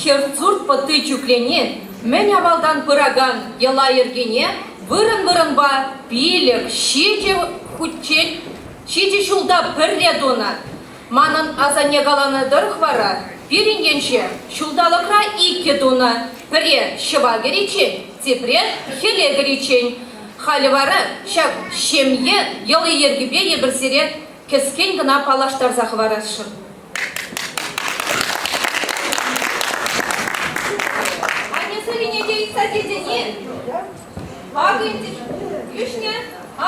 Хӗрт-сурт пӑтти чӳклени мӗн авалтан пыракан йӑла-йӗркене вырӑн-вырӑнпа пилӗк-ҫичӗ хутчен ҫичӗ ҫулта пӗрре тунӑ. Манӑн асанне каланӑ тӑрӑх вара пирӗн енче ҫулталӑкра иккӗ тунӑ, пӗрре ҫӑва кӗриччен, тепре хӗле кӗриччен. Халӗ вара ҫак ҫемье йӑли-йӗркипе эпир сире кӗскен кӑна паллаштарса хӑварасшӑн. Анне сӑрине те ыйтса килтӗн-и? Акӑ ӗнтӗ ӳснӗ,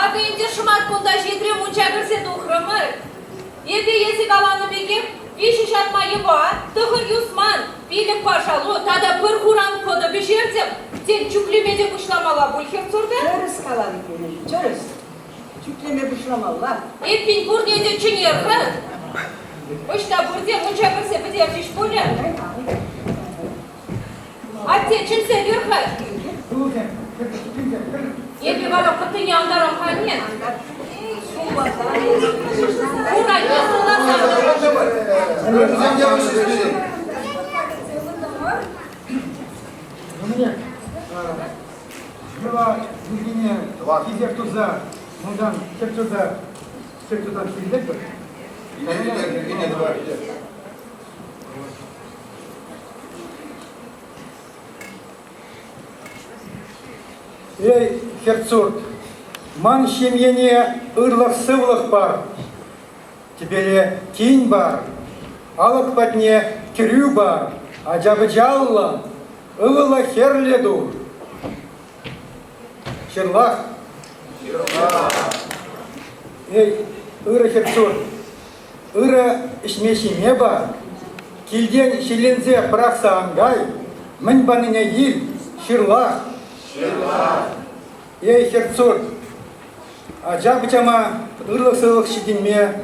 акӑ ӗнтӗ шӑмат кунта ҫитрӗ, мунча кӗрсе тухрӑмӑр. Эпӗ эсӗ каланӑ пекех виҫӗ ҫатма йӑва, тӑхӑр юсман, пилӗк пашалу тата пӗр хуран пӑтӑ пӗҫертӗм. Тен, чӳклеме те пуҫламалла пуль хӗрт-сурта? Тӗрӗс каланӑ пирӗн, тӗрӗс. Чӳклеме пуҫламалла. Эппин пурне те чӗнер-ха. Ӑҫта пурте мунча кӗрсе пӗтерчӗҫ пулӗ? Атте, чӗнсе кӗр-ха. Эпӗ вара пӑттине антарам-ха, анне. Урайне сулласа. Йӑла йӗркине хисеп туса, малтан тӗп туса, тӗп тусан килетпӗр. Эй, хӗрт-сурт, ман ҫемьене ырлӑх-сывлӑх пар. Тӗпеле кин пар, алӑк патне кӗрӳ пар, ача-пӑчаллӑ, ывӑллӑ-хӗрлӗ ту. Ҫырлах. Ҫырлах. Эй, ырӑ хӗрт-сурт, ырӑ ӗҫме-ҫиме пар, килтен ҫилленсе пӑрахса ан кай, мӗн панине ил, ҫырлах. Ҫырлах. Эй, хӗрт-сурт, ача-пӑчама ырлӑх-сывлӑх ҫитӗнме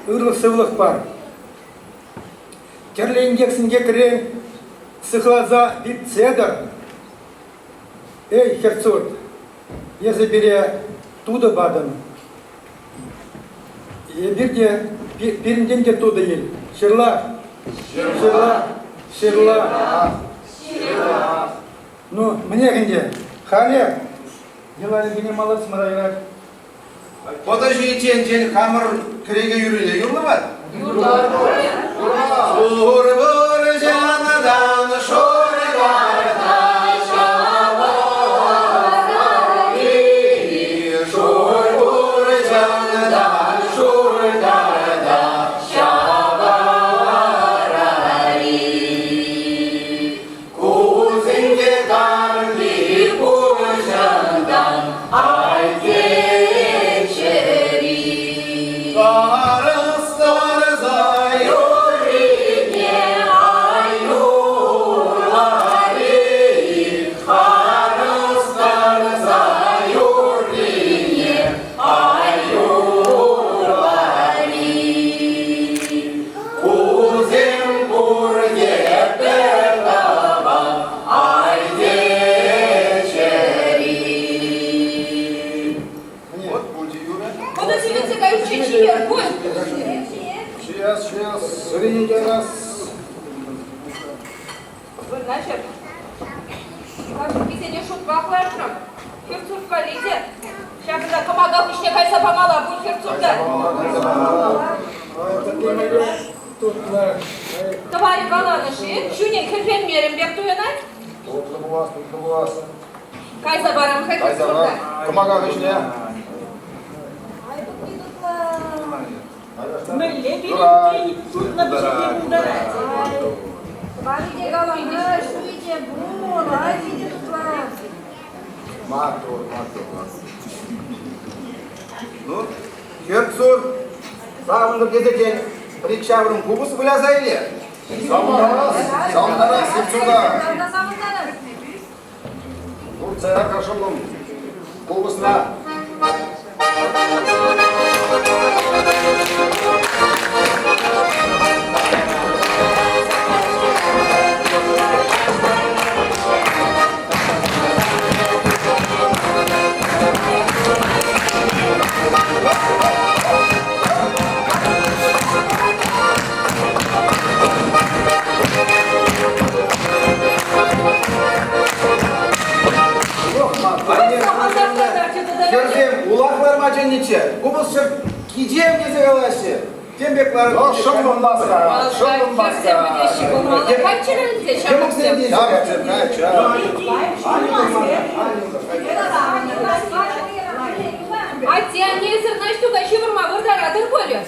ырлӑх-сывлӑх пар. Тӗрлӗ инкек-синкекрен сыхласа витсе тӑр. Эй, хӗрт-сурт, эсӗ пире тутӑ патӑн. Эпир те пирӗнтен те тутӑ ил. Ҫырлах! Ҫырлах! Ҫырлах! Ҫырлах! Ну, мӗнех ӗнтӗ, халӗ йӑла-йӗркене малӑртмӑра юрать. Пӑтӑ ҫинчен хамӑр кӗреке юррине юрлӑпӑр. Шур вӑрҫанӑран шур карта ҫавӑрать-и, шур вӑрҫанӑран шур карта ҫавӑрать-и. Кусенче карти пуҫӑнтан ай-чӗри. Карӑстарса юррине ай юрлари, карӑстарса юррине ай юрлари. Кусем пурте пӗр тӑван ай-чӗри. Вот пулчӗ юрӑ. Куда сивӗнсе кайиччен ҫиер пуль. Ҫиес, ҫиес, сӗрине те раз. Вырнаҫӑр. Кашкисене шутпах лартрӑм. Хӗрт-сурт валли те. Ҫакӑнта кӑмака хыҫне кайса памалла пуль хӗрт-сурта. Тӑварӗ каланӑ-ши? Ҫуне хӗрхенмерӗм пек туйӑнать. Тутлӑ пулас, тутлӑ пулас. Кайса парам-ха хӗрт-сурта. Кӑмака хыҫне. Ай, тутли тутлӑ. Мӗнле пирӗн тутлӑ пӗҫерме пултарать? Тӑварӗ те каланӑ, ҫуйӗ те пур, ай, питӗ тутлӑ. Маттур, маттур. Ну, хӗрт-сурт, савӑнтӑр тесе тен, пӗр-ик ҫаврӑм купӑс выляса илер. Савӑнтарас, савӑнтарас, хӗрт-сурта. Савӑнтарас. Туртса яр-ха шӑллӑм, купӑсна. Купӑсҫӑ кичем тесе калаҫҫӗ. Тем пек ларать. Но шӑллӑм васка, шӑллӑм Хӗрсем васка. пӗтеҫҫӗ пулмалла. Каччӑрӗнсе Йӑмӑксем ҫамрӑксем. те качча. Атте-аннесӗр Наҫтука ҫывӑрма выртаратӑр пулӗ. Эпӗр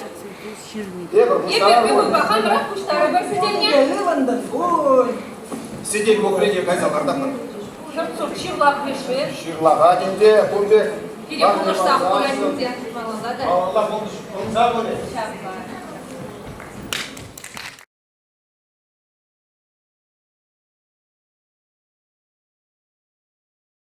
Эпир пуҫтарӑпӑр. пӳхупа хамӑрах пуҫтарӑпӑр сӗтелне. Ывӑнтӑн пуль. Сӗтел кукрине кайса лартатпӑр. Хӗрт-сурт ҫырлахрӗ-ши? Ҫырлахать ӗнтӗ, кун пек. Пире пулӑшсах пырать ӗнтӗ. Малалла та. Малалла пулӑшса пырӗ. Ҫапла.